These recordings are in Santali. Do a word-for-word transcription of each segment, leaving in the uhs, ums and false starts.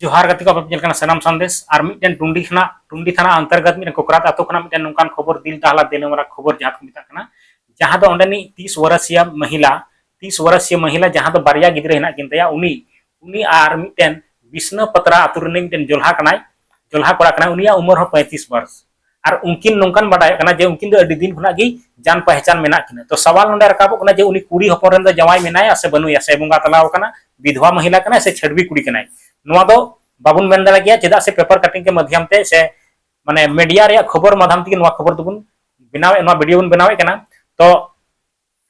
ᱡᱚᱦᱟᱨ ᱜᱟᱛᱮ ᱠᱚ, ᱟᱯᱮ ᱯᱮ ᱧᱮᱞ ᱠᱟᱱᱟ ᱥᱟᱱᱟᱢ ᱥᱟᱸᱫᱮᱥ᱾ ᱟᱨ ᱢᱤᱫᱴᱮᱱ ᱴᱩᱱᱰᱤ ᱠᱷᱚᱱᱟᱜ, ᱴᱩᱱᱰᱤ ᱛᱷᱟᱱᱟ ᱚᱱᱛᱚᱨᱜᱚᱛ ᱢᱤᱫᱴᱮᱱ ᱠᱚᱠᱨᱟᱛ ᱟᱛᱳ ᱠᱷᱚᱱᱟᱜ ᱢᱤᱫᱴᱮᱱ ᱱᱚᱝᱠᱟᱱ ᱠᱷᱚᱵᱚᱨ, ᱫᱤᱞ ᱫᱟᱦᱞᱟ ᱫᱮᱱᱮᱣᱟᱞᱟ ᱠᱷᱚᱵᱚᱨ ᱡᱟᱦᱟᱸ ᱫᱚᱠᱚ ᱢᱮᱛᱟᱜ ᱠᱟᱱᱟ, ᱡᱟᱦᱟᱸ ᱫᱚ ᱚᱸᱰᱮᱱᱤᱡ ᱛᱤᱥ ᱣᱟᱨᱟᱥᱤᱭᱟ ᱢᱟᱹᱦᱤᱞᱟ, ᱛᱤᱥ ᱣᱟᱨᱟᱥᱤᱭᱟ ᱢᱟᱹᱦᱤᱞᱟ ᱡᱟᱦᱟᱸ ᱫᱚ ᱵᱟᱨᱭᱟ ᱜᱤᱫᱽᱨᱟᱹ ᱦᱮᱱᱟᱜ ᱠᱤᱱ ᱛᱟᱭᱟ, ᱩᱱᱤ, ᱩᱱᱤ ᱟᱨ ᱢᱤᱫᱴᱮᱱ ᱵᱤᱥᱱᱩ ᱯᱟᱛᱨᱟ ᱟᱛᱳ ᱨᱤᱱᱤᱡ ᱢᱤᱫᱴᱮᱱ ᱡᱚᱞᱦᱟ ᱠᱟᱱᱟᱭ, ᱡᱚᱞᱦᱟ ᱠᱚᱲᱟ ᱠᱟᱱᱟᱭ, ᱩᱱᱤᱭᱟᱜ ᱩᱢᱮᱨ ᱦᱚᱸ ᱯᱚᱸᱭᱛᱨᱤᱥ ᱵᱚᱨᱥ᱾ ᱟᱨ ᱩᱱᱠᱤᱱ ᱱᱚᱝᱠᱟᱱ ᱵᱟᱰᱟᱭᱚᱜ ᱠᱟᱱᱟ ᱡᱮ ᱩᱱᱠᱤᱱ ᱫᱚ ᱟᱹᱰᱤ ᱫᱤᱱ ᱠᱷᱚᱱᱟᱜ ᱜᱮ ᱡᱟᱱ ᱯᱟᱦᱪᱟᱱ ᱢᱮᱱᱟᱜ ᱠᱤᱱᱟ᱾ ᱛᱚ ᱥᱟᱣᱟᱞ ᱱᱚᱰᱮ ᱨᱟᱠᱟᱵᱚᱜ ᱠᱟᱱᱟ ᱡᱮ ᱩᱱᱤ ᱠᱩᱲᱤ ᱦᱚᱯᱚᱱ ᱨᱮᱱ ᱫᱚ ᱡᱟᱶᱟᱭ ᱢᱮᱱᱟᱭᱟ ᱥᱮ ᱵᱟᱹᱱᱩᱭᱟ, ᱥᱮ ᱵᱚᱸᱜᱟ ᱛᱟᱞᱟᱣ ᱟᱠᱟᱱᱟ, ᱵᱤᱫᱷᱣᱟ ᱢᱟᱹᱦᱤᱞᱟ ᱠᱟᱱᱟᱭ ᱥᱮ ᱪᱷᱟᱹᱰᱣᱤ ᱠᱩᱲᱤ ᱠᱟᱱᱟᱭ? ᱱᱚᱣᱟ ᱫᱚ ᱵᱟᱵᱚᱱ ᱢᱮᱱ ᱫᱟᱲᱮ ᱠᱮᱭᱟ, ᱪᱮᱫᱟᱜ ᱥᱮ ᱯᱮᱯᱟᱨ ᱠᱟᱴᱤᱝ ᱠᱮ ᱢᱟᱫᱷᱭᱟᱢ ᱛᱮ ᱥᱮ ᱢᱟᱱᱮ ᱢᱤᱰᱤᱭᱟ ᱨᱮᱭᱟᱜ ᱠᱷᱚᱵᱚᱨ ᱢᱟᱫᱷᱭᱟᱢ ᱛᱮᱜᱮ ᱱᱚᱣᱟ ᱠᱷᱚᱵᱚᱨ ᱫᱚᱵᱚᱱ ᱵᱮᱱᱟᱣᱮᱫ, ᱱᱚᱣᱟ ᱵᱷᱤᱰᱤᱭᱳ ᱵᱚᱱ ᱵᱮᱱᱟᱣᱮᱫ ᱠᱟᱱᱟ᱾ ᱛᱚ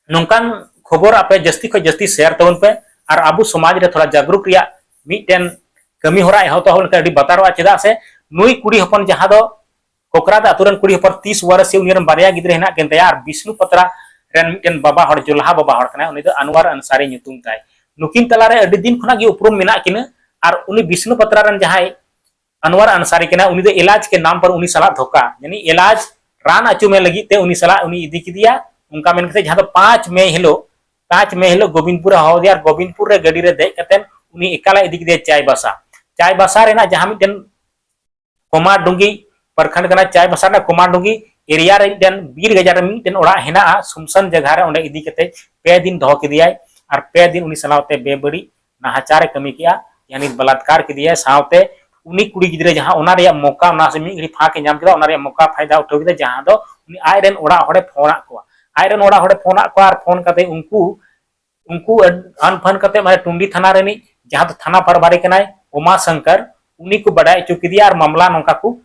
ᱱᱚᱝᱠᱟᱱ ᱠᱷᱚᱵᱚᱨ ᱟᱯᱮ ᱡᱟᱹᱥᱛᱤ ᱠᱷᱚᱱ ᱡᱟᱹᱥᱛᱤ ᱥᱮᱭᱟᱨ ᱛᱟᱵᱚᱱ ᱯᱮ, ᱟᱨ ᱟᱵᱚ ᱥᱚᱢᱟᱡᱽ ᱨᱮ ᱛᱷᱚᱲᱟ ᱡᱟᱜᱽᱨᱩᱠ ᱨᱮᱭᱟᱜ ᱢᱤᱫᱴᱮᱱ ᱠᱟᱹᱢᱤ ᱦᱚᱨᱟ ᱮᱦᱚᱵ ᱛᱟᱵᱚᱱ ᱞᱮᱱᱠᱷᱟᱱ ᱟᱹᱰᱤ ᱵᱟᱛᱟᱨᱚᱜᱼᱟ᱾ ᱪᱮᱫᱟᱜ ᱥᱮ ᱱᱩᱭ ᱠᱩᱲᱤ ᱦᱚᱯᱚᱱ ᱡᱟᱦᱟᱸ ᱫᱚ ᱠᱚᱠᱨᱟᱛ ᱟᱛᱳ ᱨᱮᱱ ᱠᱩᱲᱤ ᱦᱚᱯᱚᱱ ᱛᱤᱥ ᱣᱟᱨᱟᱥᱤ, ᱩᱱᱤ ᱨᱮᱱ ᱵᱟᱨᱭᱟ ᱜᱤᱫᱽᱨᱟᱹ ᱦᱮᱱᱟᱜ ᱠᱤᱱ ᱛᱟᱭᱟ, ᱟᱨ ᱵᱤᱥᱱᱩ ᱯᱟᱛᱨᱟ ᱨᱮᱱ ᱢᱤᱫᱴᱮᱱ ᱵᱟᱵᱟ ᱦᱚᱲ, ᱡᱚᱞᱦᱟ ᱵᱟᱵᱟ ᱦᱚᱲ ᱠᱟᱱᱟᱭ, ᱩᱱᱤ ᱫᱚ ᱟᱱᱣᱟᱨ ᱟᱱᱥᱟᱨᱤ ᱧᱩᱛᱩᱢ ᱛᱟᱭ᱾ ᱱᱩᱠᱤᱱ ᱛᱟᱞᱟᱨᱮ ᱟᱹᱰᱤ ᱫᱤᱱ ᱠᱷᱚᱱᱟᱜ ᱜᱮ ᱩᱯᱨᱩᱢ ᱢᱮᱱᱟᱜ ᱠᱤᱱᱟᱹ᱾ ᱟᱨ ᱩᱱᱤ ᱵᱤᱥᱱᱩ ᱯᱟᱛᱨᱟ ᱨᱮᱱ ᱡᱟᱦᱟᱸᱭ ᱟᱱᱣᱟᱨ ᱟᱱᱥᱟᱨᱤ ᱠᱟᱱᱟᱭ, ᱩᱱᱤ ᱫᱚ ᱮᱞᱟᱡᱽ ᱠᱮ ᱱᱟᱢ ᱯᱟᱨ ᱩᱱᱤ ᱥᱟᱞᱟᱜ ᱫᱷᱳᱠᱟ, ᱭᱟᱱᱤ ᱮᱞᱟᱡᱽ, ᱨᱟᱱ ᱟᱹᱪᱩ ᱢᱮ ᱞᱟᱹᱜᱤᱫ ᱛᱮ ᱩᱱᱤ ᱥᱟᱞᱟᱜ ᱩᱱᱤ ᱤᱫᱤ ᱠᱮᱫᱮᱭᱟ᱾ ᱚᱱᱠᱟ ᱢᱮᱱ ᱠᱟᱛᱮ ᱡᱟᱦᱟᱸ ᱫᱚ ᱯᱟᱸᱪ ᱢᱮ ᱦᱤᱞᱳᱜ, ᱯᱟᱸᱪ ᱢᱮ ᱦᱤᱞᱳᱜ ᱜᱳᱵᱤᱱᱫᱯᱩᱨ ᱮ ᱦᱚᱦᱚ ᱟᱫᱮᱭᱟ, ᱟᱨ ᱜᱳᱵᱤᱱᱫᱯᱩᱨ ᱨᱮ ᱜᱟᱹᱰᱤ ᱨᱮ ᱫᱮᱡ ᱠᱟᱛᱮ ᱩᱱᱤ ᱮᱠᱟᱞᱮ ᱤᱫᱤ ᱠᱮᱫᱮᱭᱟ ᱪᱟᱭᱵᱟᱥᱟ᱾ ᱪᱟᱭᱵᱟᱥᱟ ᱨᱮᱱᱟᱜ ᱡᱟᱦᱟᱸ ᱢᱤᱫᱴᱮᱱ ᱠᱚᱢᱟᱨᱰᱩᱝᱜᱤ ᱯᱨᱚᱠᱷᱚᱸᱰ ᱠᱟᱱᱟ, ᱪᱟᱭᱵᱟᱥᱟ ᱨᱮᱱᱟᱜ ᱠᱚᱢᱟᱨᱰᱩᱝᱜᱤ ᱮᱨᱤᱭᱟ ᱨᱮ ᱢᱤᱫᱴᱮᱱ ᱵᱤᱨ ᱜᱟᱡᱟᱲ ᱨᱮ ᱢᱤᱫᱴᱮᱱ ᱚᱲᱟᱜ ᱦᱮᱱᱟᱜᱼᱟ, ᱥᱩᱱᱥᱟᱱ ᱡᱟᱭᱜᱟ ᱨᱮ, ᱚᱸᱰᱮ ᱤᱫᱤ ᱠᱟᱛᱮ ᱯᱮ ᱫᱤᱱ ᱫᱚᱦᱚ ᱠᱮᱫᱮᱭᱟᱭ᱾ ᱟᱨ ᱯᱮ ᱫᱤᱱ ᱩᱱᱤ ᱥᱟᱞᱟᱣᱛᱮ ᱵᱮᱵᱟᱹᱲᱤᱡ ᱱᱟᱦᱟᱪᱟᱨ ᱮ ᱠᱟᱹᱢᱤ ᱠᱮᱜᱼᱟ, ᱭᱟᱱᱤ ᱵᱟᱞᱟᱛᱠᱟᱨ ᱠᱮᱫᱮᱭᱟᱭ᱾ ᱥᱟᱶᱛᱮ ᱩᱱᱤ ᱠᱩᱲᱤ ᱜᱤᱫᱽᱨᱟᱹ ᱡᱟᱦᱟᱸ ᱚᱱᱟ ᱨᱮᱭᱟᱜ ᱢᱚᱠᱟ, ᱚᱱᱟ ᱥᱮ ᱢᱤᱫ ᱜᱷᱟᱹᱲᱤ ᱯᱷᱟᱸᱠ ᱮ ᱧᱟᱢ ᱠᱮᱫᱟ, ᱚᱱᱟ ᱨᱮᱭᱟᱜ ᱢᱚᱠᱟ ᱯᱷᱟᱭᱫᱟ ᱩᱴᱷᱟᱹᱣ ᱠᱮᱫᱟ, ᱡᱟᱦᱟᱸ ᱫᱚ ᱩᱱᱤ ᱟᱡ ᱨᱮᱱ ᱚᱲᱟᱜ ᱦᱚᱲᱮ ᱯᱷᱳᱱ ᱟᱫ ᱠᱚᱣᱟ᱾ ᱟᱡ ᱨᱮᱱ ᱚᱲᱟᱜ ᱦᱚᱲᱮ ᱯᱷᱳᱱ ᱟᱫ ᱠᱚᱣᱟ ᱟᱨ ᱯᱷᱳᱱ ᱠᱟᱛᱮ ᱩᱱᱠᱩ, ᱩᱱᱠᱩ ᱟᱱ ᱯᱷᱟᱱ ᱠᱟᱛᱮ ᱢᱟᱱᱮ ᱴᱩᱱᱰᱤ ᱛᱷᱟᱱᱟ ᱨᱤᱱᱤᱡ ᱡᱟᱦᱟᱸ ᱫᱚ ᱛᱷᱟᱱᱟ ᱯᱨᱚᱵᱷᱟᱨᱤ ᱠᱟᱱᱟᱭ ᱩᱢᱟ ᱥᱚᱝᱠᱚᱨ, ᱩᱱᱤ ᱠᱚ ᱵᱟᱰᱟᱭ ᱦᱚᱪᱚ ᱠᱮᱫᱮᱭᱟ ᱟᱨ ᱢᱟᱢᱞᱟ ᱱᱚᱝᱠᱟ ᱠᱚ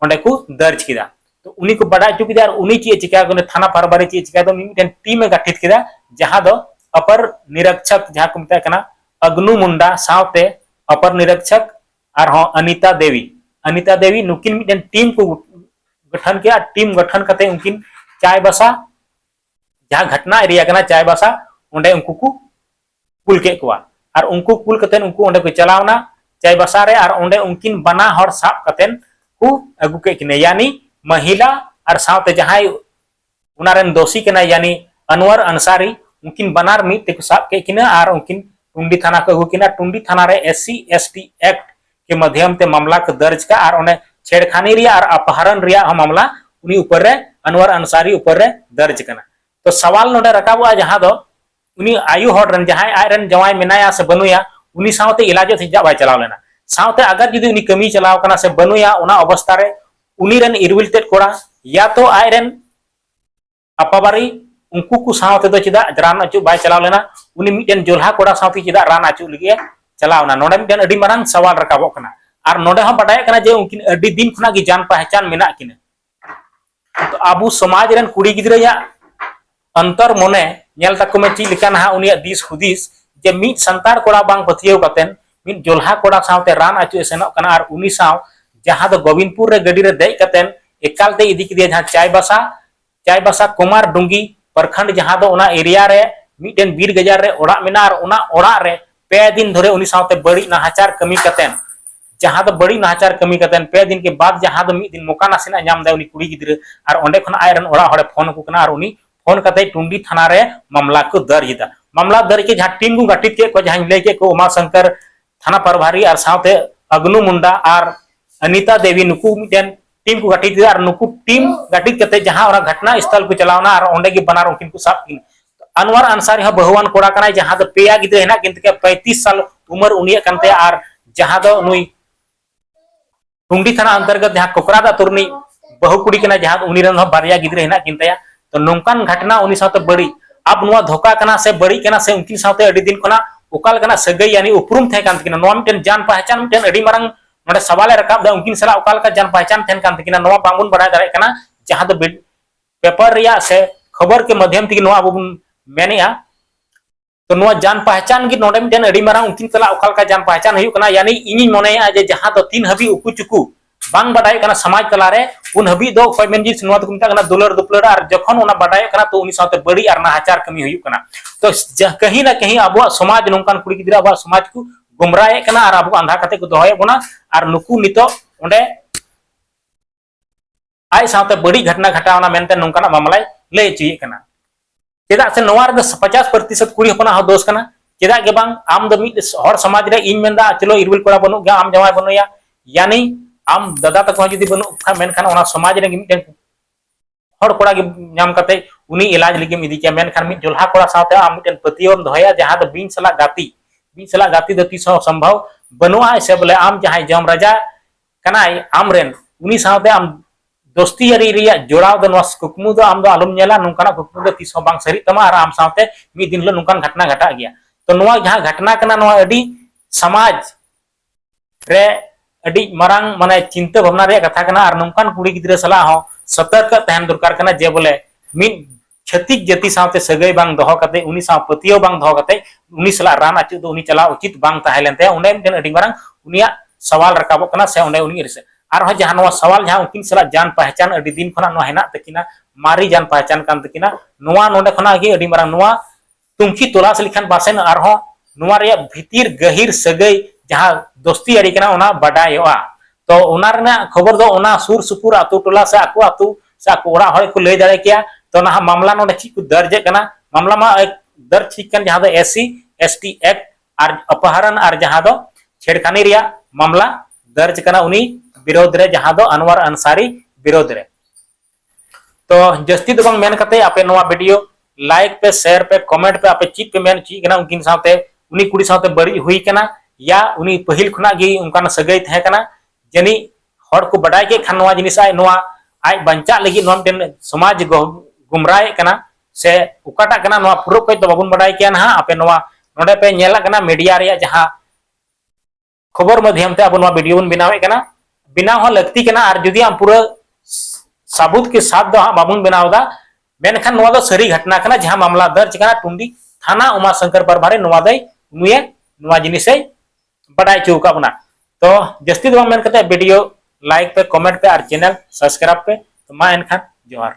ᱚᱸᱰᱮ ᱠᱚ ᱫᱟᱨᱡᱽ ᱠᱮᱫᱟ᱾ ᱛᱚ ᱩᱱᱤ ᱠᱚ ᱵᱟᱰᱟᱭ ᱦᱚᱪᱚ ᱠᱮᱫᱮᱭᱟ ᱟᱨ ᱩᱱᱤ ᱪᱮᱫ ᱮ ᱪᱤᱠᱟ ᱠᱮᱫᱟ, ᱛᱷᱟᱱᱟ ᱯᱨᱚᱵᱷᱟᱨᱤ ᱪᱮᱫ ᱮ ᱪᱤᱠᱟ ᱠᱮᱫᱟ, ᱢᱤᱫᱴᱮᱱ ᱴᱤᱢ ᱮ ᱜᱟᱴᱷᱤᱛ ᱠᱮᱫᱟ, ᱡᱟᱦᱟᱸ ᱫᱚ ᱚᱯᱚᱨ ᱱᱤᱨᱤᱠᱷᱚᱠ ᱡᱟᱦᱟᱸ ᱠᱚ ᱢᱮᱛᱟᱭ ᱠᱟᱱᱟ ᱟᱜᱽᱱᱩ ᱢᱩᱱᱰᱟ ᱥᱟᱶᱛᱮ ᱚᱯᱚᱨ ᱱᱤᱨᱤᱠᱷᱚᱠ ᱟᱨᱦᱚᱸ ᱚᱱᱤᱛᱟ ᱫᱮᱵᱤ, ᱚᱱᱤᱛᱟ ᱫᱮᱵᱤ ᱱᱩᱠᱤᱱ ᱢᱤᱫᱴᱮᱱ ᱴᱤᱢ ᱠᱚ ᱜᱚᱴᱷᱚᱱ ᱠᱮᱫᱟ᱾ ᱴᱤᱢ ᱜᱚᱴᱷᱚᱱ ᱠᱟᱛᱮ ᱩᱱᱠᱤᱱ ᱪᱟᱭᱵᱟᱥᱟ, ᱡᱟᱦᱟᱸ ᱜᱷᱚᱴᱱᱟ ᱮᱨᱤᱭᱟ ᱠᱟᱱᱟ ᱪᱟᱭᱵᱟᱥᱟ, ᱚᱸᱰᱮ ᱩᱱᱠᱩ ᱠᱚ ᱠᱩᱞ ᱠᱮᱫ ᱠᱚᱣᱟ᱾ ᱟᱨ ᱩᱱᱠᱩ ᱠᱩᱞ ᱠᱟᱛᱮ ᱩᱱᱠᱩ ᱚᱸᱰᱮ ᱠᱚ ᱪᱟᱞᱟᱣᱱᱟ ᱪᱟᱭᱵᱟᱥᱟ ᱨᱮ, ᱟᱨ ᱚᱸᱰᱮ ᱩᱱᱠᱤᱱ ᱵᱟᱱᱟ ᱦᱚᱲ ᱥᱟᱵ ᱠᱟᱛᱮ ᱠᱚ ᱟᱹᱜᱩ ᱠᱮᱫ ᱠᱤᱱᱟ, ᱭᱟᱱᱤ ᱢᱟᱹᱦᱤᱞᱟ ᱟᱨ ᱥᱟᱶᱛᱮ ᱡᱟᱦᱟᱸᱭ ᱚᱱᱟ ᱨᱮᱱ ᱫᱳᱥᱤ ᱠᱟᱱᱟᱭ, ᱭᱟᱱᱤ ᱟᱱᱣᱟᱨ ᱟᱱᱥᱟᱨᱤ, ᱩᱱᱠᱤᱱ ᱵᱟᱱᱟᱨ ᱢᱤᱫ ᱛᱮᱠᱚ ᱥᱟᱵ ᱠᱮᱫ ᱠᱤᱱᱟ ᱟᱨ ᱩᱱᱠᱤᱱ टुंडी थाना को अगू किना। टुंडी थाना रे एससी एसटी एक्ट के माध्यम ते मामला को दर्ज का और उन्हें छेड़खानी रिया और अपहरण रिया हम मामला उनी ऊपर रे, अनवर अंसारी ऊपर रे दर्ज कना। तो सवाल नोडे रकाबा जहां दो उनी आयु हॉड रन जहां आय रन जवाई मेनाया से बनुया उनी सावते इलाज से जा बाय चलाव लेना। सावते अगर जुदी उनी कमी चलाव कना से बनुया उना अवस्था रे उनी रन इरविल तेट कोड़ा या तो आय रन अपाबारी उनकू को सावते दो चिदा रान अचु बाय चलाव लेना। उनी मिटन जोल्हा कोड़ा सावते चिदा रान अचु लगे चलाव ना। नोडे मिटन अडी मरंग सवाल रकाबो कना। और नोडे हम बडाय कना जे उनकिन अडी दिन खुना की जान पहचान मेना किने। तो आबू समाज रन कुड़ी गिद्रा या अंतर मोने नेल तक में ची लिखा ना उनी दिस हुदिस जे मिट संतार कोड़ा बांग पथियो कतेन मिट जोल्हा कोड़ा सावते रान अचु एसेनो कना और उनी साव जहां दो गोविंदपुर रे गडी रे देख कतेन एकाल ते इदी किदिया जहां चाय बसा चाईबासा कुमार डुंगी प्रखंड जहां दो उना एरिया रे मिटन बीर गजार रे ओड़ा मेना और उना ओड़ा रे पे दिन धरे उनी सावते बड़ी नाहाचार कमी कतेन जहां दो बड़ी नाहाचार कमी कतेन पे दिन के बाद जहां दो मिट दिन मौका नासेना नाम दे उनी कुड़ी गिद्रे और ओंडे खन आय रन ओड़ा होड़े फोन को कना और उनी फोन कते टुंडी थाना रे मामला को दर्ज दा। मामला दर्ज के जहां टीम को गठित के को जहां ले के को उमा शंकर थाना प्रभारी और सावते अग्नु मुंडा और अनिता देवी नुकु मिटन टीम को गठित और नुकु टीम गठित करते जहां और घटना स्थल को चलावना और ओंडे की बनार उनकिन को साफ किन। अनवर अंसारी हा बहुवान कोड़ा कनाय जहां दो पेया गिद्रे हेना किन तके पैंतीस साल उम्र उनिया कनते और जहां दो नुई टुंडी थाना अंतर्गत जहां कोकरा दा तुरनी बहु कुड़ी कना जहां उनी रन बारिया गिद्रे हेना किन तया। तो नौकान घटना उनी साथ बड़ी अब नुआ धोखा कना से बड़ी कना से उनकी साथ अड़ी दिन कोना उकाल कना सगई यानी उपरुम थे कान तकिना। नोआ मिटन जान पहचान मिटन अड़ी मरंग नोडे सवाल रकाब दा उनकी सला उकाल का जान पहचान थे कान तकिना। नोआ बांगुन बड़ा करे कना जहां दो पेपर रिया से खबर के माध्यम तक नोआ अब मेनिया। तो नोआ जान पहचान की नोडे मिटन अड़ी मरंग उनकी सला उकाल का जान पहचान हुई कना यानी इनी मोने जे जहां दो तीन हबी उकु चुकू बांग बडाय कना समाज तला रे उन हबी दो कोई मेन जिस नोआ तो कुमता कना दुलर दुपलर और जखन उना बडाय कना तो उनी साथ बड़ी और नाहाचार कमी हुई कना। तो कहीं ना कहीं अब समाज नौकान कुड़ी गिद्रा अब समाज को गुमराह कना और अब अंधा कते को दोहय बोना और नुकु नितो ओंडे आय साथ बड़ी घटना घटावना मेनते नौकान मामला ले चुए कना। चेदा से नोआ रे पचास प्रतिशत कुड़ी हपना हो दोष कना। ᱪᱮᱫᱟᱜ ᱜᱮ ᱵᱟᱝ, ᱟᱢ ᱫᱚ ᱢᱤᱫ ᱦᱚᱲ ᱥᱚᱢᱟᱡᱽ ᱨᱮ, ᱤᱧ ᱢᱮᱱᱫᱟ, ᱪᱚᱞᱚ ᱤᱨᱵᱤᱞ ᱠᱚᱲᱟ ᱵᱟᱹᱱᱩᱜ ᱜᱮᱭᱟ, ᱟᱢ ᱡᱟᱶᱟᱭ ᱵᱟᱹᱱᱩᱭᱟ, ᱭᱟᱱᱤ ᱟᱢ ᱫᱟᱫᱟ ᱛᱟᱠᱚ ᱦᱚᱸ ᱡᱩᱫᱤ ᱵᱟᱹᱱᱩᱜ ᱠᱷᱟᱱ, ᱢᱮᱱᱠᱷᱟᱱ ᱚᱱᱟ ᱥᱚᱢᱟᱡᱽ ᱨᱮ ᱢᱤᱫᱴᱮᱱ ᱦᱚᱲ ᱠᱚᱲᱟ ᱜᱮ ᱧᱟᱢ ᱠᱟᱛᱮ ᱩᱱᱤ ᱮᱞᱟᱡᱽ ᱞᱟᱹᱜᱤᱫ ᱮᱢ ᱤᱫᱤ ᱠᱮᱭᱟ, ᱢᱮᱱᱠᱷᱟᱱ ᱢᱤᱫ ᱡᱚᱞᱦᱟ ᱠᱚᱲᱟ ᱥᱟᱶᱛᱮ ᱟᱢ ᱢᱤᱫᱴᱮᱱ ᱯᱟᱹᱛᱭᱟᱹᱣ ᱮᱢ ᱫᱚᱦᱚᱭᱟ, ᱡᱟᱦᱟᱸ ᱫᱚ ᱵᱤᱧ ᱥᱟᱞᱟᱜ ᱜᱟᱛᱮ, ᱵᱤᱧ ᱥᱟᱞᱟᱜ ᱜᱟᱛᱮ ᱫᱚ ᱛᱤᱥ ᱦᱚᱸ ᱥᱚᱢᱵᱷᱚᱵ ᱵᱟᱹᱱᱩᱜᱼᱟ᱾ ᱥᱮ ᱵᱚᱞᱮ ᱟᱢ ᱡᱟᱦᱟᱸᱭ ᱡᱚᱢ ᱨᱟᱡᱟ ᱠᱟᱱᱟᱭ ᱟᱢᱨᱮᱱ, ᱩᱱᱤ ᱥᱟᱶᱛᱮ ᱟᱢ ᱫᱳᱥᱛᱤ ᱭᱟᱹᱨᱤ ᱨᱮᱭᱟᱜ ᱡᱚᱲᱟᱣ ᱫᱚ, ᱱᱚᱣᱟ ᱠᱩᱠᱢᱩ ᱫᱚ ᱟᱢ ᱫᱚ ᱟᱞᱚᱢ ᱧᱮᱞᱟ, ᱱᱚᱝᱠᱟᱱᱟᱜ ᱠᱩᱠᱢᱩ ᱫᱚ ᱛᱤᱥ ᱦᱚᱸ ᱵᱟᱝ ᱥᱟᱹᱨᱤᱜ ᱛᱟᱢᱟ ᱟᱨ ᱟᱢ ᱥᱟᱶᱛᱮ ᱢᱤᱫ ᱫᱤᱱ ᱦᱤᱞᱳᱜ ᱱᱚᱝᱠᱟᱱ ᱜᱷᱚᱴᱱᱟ ᱜᱷᱟᱴᱟᱜ ᱜᱮᱭᱟ᱾ ᱛᱚ ᱱᱚᱣᱟ ᱡᱟᱦᱟᱸ ᱜᱷᱚᱴᱱᱟ ᱠᱟᱱᱟ, ᱱᱚᱣᱟ ᱟᱹᱰᱤ ᱥᱚᱢᱟᱡᱽ ᱨᱮ ᱟᱹᱰᱤ ᱢᱟᱨᱟᱝ ᱢᱟᱱᱮ ᱪᱤᱱᱛᱟᱹ ᱵᱷᱟᱵᱽᱱᱟ ᱨᱮᱭᱟᱜ ᱠᱟᱛᱷᱟ ᱠᱟᱱᱟ ᱟᱨ ᱱᱚᱝᱠᱟᱱ ᱠᱩᱲᱤ ᱜᱤᱫᱽᱨᱟᱹ ᱥᱟᱞᱟᱜ ᱦᱚᱸ ᱥᱚᱛᱚᱨᱠ ᱛᱟᱦᱮᱱ ᱫᱚᱨᱠᱟᱨ ᱠᱟᱱᱟ ᱡᱮ ᱵᱚᱞᱮ ᱢᱤᱫ ᱪᱷᱟᱹᱛᱤᱠ ᱡᱟᱹᱛᱤ ᱥᱟᱶᱛᱮ ᱥᱟᱹᱜᱟᱹᱭ ᱵᱟᱝ ᱫᱚᱦᱚ ᱠᱟᱛᱮ, ᱩᱱᱤ ᱥᱟᱶ ᱯᱟᱹᱛᱭᱟᱹᱣ ᱵᱟᱝ ᱫᱚᱦᱚ ᱠᱟᱛᱮ, ᱩᱱᱤ ᱥᱟᱞᱟᱜ ᱨᱟᱱ ᱟᱹᱪᱩᱨ ᱫᱚ ᱩᱱᱤ ᱪᱟᱞᱟᱣ ᱩᱪᱤᱛ ᱵᱟᱝ ᱛᱟᱦᱮᱸ ᱞᱮᱱ ᱛᱟᱭᱟ᱾ ᱚᱸᱰᱮ ᱢᱤᱫᱴᱮᱱ ᱟᱹᱰᱤ ᱢᱟᱨᱟᱝ ᱩᱱᱤᱭᱟᱜ ᱥᱟᱣᱟᱞ ᱨᱟᱠᱟᱵᱚᱜ ᱠᱟᱱᱟ ᱥᱮ ᱚᱸᱰᱮ ᱩᱱᱤ ᱨᱤᱥᱟᱹ᱾ ᱟᱨᱦᱚᱸ ᱡᱟᱦᱟᱸ ᱱᱚᱣᱟ ᱥᱟᱣᱟᱞ, ᱡᱟᱦᱟᱸ ᱩᱱᱠᱤᱱ ᱥᱟᱞᱟᱜ ᱡᱟᱱ ᱯᱟᱦᱪᱟᱱ ᱟᱹᱰᱤ ᱫᱤᱱ ᱠᱷᱚᱱᱟᱜ ᱱᱚᱣᱟ ᱦᱮᱱᱟᱜ ᱛᱟᱹᱠᱤᱱᱟ, ᱢᱟᱨᱮ ᱡᱟᱱ ᱯᱟᱦᱪᱟᱱ ᱠᱟᱱ ᱛᱟᱹᱠᱤᱱᱟ, ᱱᱚᱣᱟ ᱱᱚᱰᱮ ᱠᱷᱚᱱᱟᱜ ᱜᱮ ᱟᱹᱰᱤ ᱢᱟᱨᱟᱝ ᱱᱚᱣᱟ ᱛᱩᱝᱠᱷᱤ ᱛᱚᱞᱟᱥ ᱞᱮᱠᱷᱟᱱ ᱯᱟᱥᱮᱱ ᱟᱨᱦᱚᱸ ᱱᱚᱣᱟ ᱨᱮᱭᱟᱜ ᱵᱷᱤᱛᱤᱨ ᱜᱟᱹᱦᱤᱨ ᱥᱟᱹᱜᱟᱹᱭ ᱡᱟᱦᱟᱸ ᱫᱳᱥᱛᱤ ᱟᱹᱨᱤ ᱠᱟᱱᱟ ᱚᱱᱟ ᱵᱟᱰᱟᱭᱚᱜᱼᱟ᱾ ᱛᱚ ᱚᱱᱟ ᱨᱮᱱᱟᱜ ᱠᱷᱚᱵᱚᱨ ᱫᱚ ᱚᱱᱟ ᱥᱩᱨ ᱥᱩᱯᱩᱨ ᱟᱹᱛᱩ ᱴᱚᱞᱟ ᱥᱮ ᱟᱠᱚ ᱟᱹᱛᱩ ᱥᱮ ᱟᱠᱚ ᱚᱲᱟᱜ ᱦᱚᱲ ᱠᱚ ᱞᱟᱹᱭ ᱫᱟᱲᱮ ᱠᱮᱭᱟ᱾ ᱛᱚ ᱱᱟᱦᱟᱜ ᱢᱟᱢᱞᱟ ᱱᱚᱰᱮ ᱪᱮᱫ ᱠᱚ ᱫᱟᱨᱡ ᱠᱟᱱᱟ, ᱢᱟᱢᱞᱟ ᱢᱟ ᱫᱟᱨᱡ ᱴᱷᱤᱠ ᱠᱟᱱ ᱡᱟᱦᱟᱸ ᱫᱚ S C S T act ᱟᱨ ᱚᱯᱚᱦᱚᱨᱚᱱ ᱟᱨ ᱡᱟᱦᱟᱸ ᱫᱚ ᱪᱷᱮᱲᱠᱷᱟᱱᱤ ᱨᱮᱭᱟᱜ ᱢᱟᱢᱞᱟ ᱫᱟᱨᱡ ᱠᱟᱱᱟ ᱩᱱᱤ ᱵᱤᱨᱳᱫᱷ ᱨᱮ, ᱡᱟᱦᱟᱸ ᱫᱚ ᱟᱱᱣᱟᱨ ᱟᱱᱥᱟᱨᱤ ᱵᱤᱨᱳᱫᱷ ᱨᱮ᱾ ᱛᱚ ᱡᱟᱹᱥᱛᱤ ᱫᱚ ᱵᱟᱝ ᱢᱮᱱ ᱠᱟᱛᱮ ᱟᱯᱮ ᱱᱚᱣᱟ ᱵᱷᱤᱰᱤᱭᱳ ᱞᱟᱭᱤᱠ ᱯᱮ, ᱥᱮᱭᱟᱨ ᱯᱮ, ᱠᱚᱢᱮᱱᱴ ᱯᱮ, ᱟᱯᱮ ᱪᱮᱫ ᱯᱮ ᱢᱮᱱ ᱦᱚᱪᱚᱭᱮᱫ ᱠᱟᱱᱟ ᱩᱱᱠᱤᱱ ᱥᱟᱶᱛᱮ, ᱩᱱᱤ ᱠᱩᱲᱤ ᱥᱟᱶᱛᱮ ᱵᱟᱹᱲᱤᱡ ᱦᱩᱭ ᱠᱟᱱᱟ ᱭᱟ ᱩᱱᱤ ᱯᱟᱹᱦᱤᱞ ᱠᱷᱚᱱᱟᱜ ᱜᱮ ᱚᱱᱠᱟᱱ ᱥᱟᱹᱜᱟᱹᱭ ᱛᱟᱦᱮᱸ ᱠᱟᱱᱟ᱾ ᱡᱟᱹᱱᱤᱡ ᱦᱚᱲ ᱠᱚ ᱵᱟᱰᱟᱭ ᱠᱮᱫ ᱠᱷᱟᱱ ᱱᱚᱣᱟ ᱡᱤᱱᱤᱥ ᱟᱡ, ᱱᱚᱣᱟ ᱟᱡ ᱵᱟᱧᱪᱟᱜ ᱞᱟᱹᱜᱤᱫ ᱱᱚᱣᱟ ᱢᱤᱫᱴᱮᱱ ᱥᱚᱢᱟᱡᱽ ᱜᱚ-, ᱜᱩᱢᱨᱟᱭᱮᱫ ᱠᱟᱱᱟ ᱥᱮ ᱚᱠᱟᱴᱟᱜ ᱠᱟᱱᱟ, ᱱᱚᱣᱟ ᱯᱩᱨᱟᱹ ᱠᱚᱡ ᱫᱚ ᱵᱟᱵᱚᱱ ᱵᱟᱰᱟᱭ ᱠᱮᱭᱟ ᱱᱟᱦᱟᱜ᱾ ᱟᱯᱮ ᱱᱚᱣᱟ ᱱᱚᱰᱮ ᱯᱮ ᱧᱮᱞ ᱠᱟᱱᱟ ᱢᱤᱰᱤᱭᱟ ᱨᱮᱭᱟᱜ ᱡᱟᱦᱟᱸ ᱠᱷᱚᱵᱚᱨ ᱢᱟᱫᱷᱭᱚᱢ ᱛᱮ ᱟᱵᱚ ᱱᱚᱣᱟ ᱵᱷᱤᱰᱤᱭᱳ ᱵᱚᱱ ᱵᱮᱱᱟᱣᱮᱫ ᱠᱟᱱᱟ, ᱵᱮᱱᱟᱣ ᱦᱚᱸ ᱞᱟᱹᱠᱛᱤ ᱠᱟᱱᱟ᱾ ᱟᱨ ᱡᱩᱫᱤ ᱟᱢ ᱯᱩᱨᱟᱹ ᱥᱟᱵᱩᱛ ᱠᱮ ᱥᱟᱛ ᱫᱚ ᱦᱟᱸᱜ ᱵᱟᱵᱚᱱ ᱵᱮᱱᱟᱣ ᱮᱫᱟ, ᱢᱮᱱᱠᱷᱟᱱ ᱱᱚᱣᱟ ᱫᱚ ᱥᱟᱹᱨᱤ ᱜᱷᱚᱴᱱᱟ ᱠᱟᱱᱟ, ᱡᱟᱦᱟᱸ ᱢᱟᱢᱞᱟ ᱫᱟᱨᱡ ᱠᱟᱱᱟ ᱴᱩᱱᱰᱤ ᱛᱷᱟᱱᱟ ᱩᱢᱟ ᱥᱚᱝᱠᱚᱨ ᱯᱟᱨᱵᱷᱟᱨᱮ ᱱᱚᱣᱟ ᱫᱚᱭ ᱱᱩᱭᱮ ᱱᱚᱣᱟ ᱡᱤᱱᱤᱥᱮ ᱵᱟᱰᱟᱭ ᱦᱚᱪᱚ ᱟᱠᱟᱫ ᱵᱚᱱᱟ᱾ ᱛᱚ ᱡᱟᱹᱥᱛᱤ ᱫᱚ ᱵᱟᱝ ᱢᱮᱱ ᱠᱟᱛᱮ ᱵᱷᱤᱰᱤᱭᱳ ᱞᱟᱭᱤᱠ ᱯᱮ, ᱠᱚᱢᱮᱱᱴ ᱯᱮ ᱟᱨ ᱪᱮᱱᱮᱞ ᱥᱟᱵᱥᱠᱨᱟᱭᱤᱵ ᱯᱮ᱾ ᱛᱚ ᱢᱟ ᱮᱱᱠᱷᱟᱱ ᱡᱚᱦᱟᱨ᱾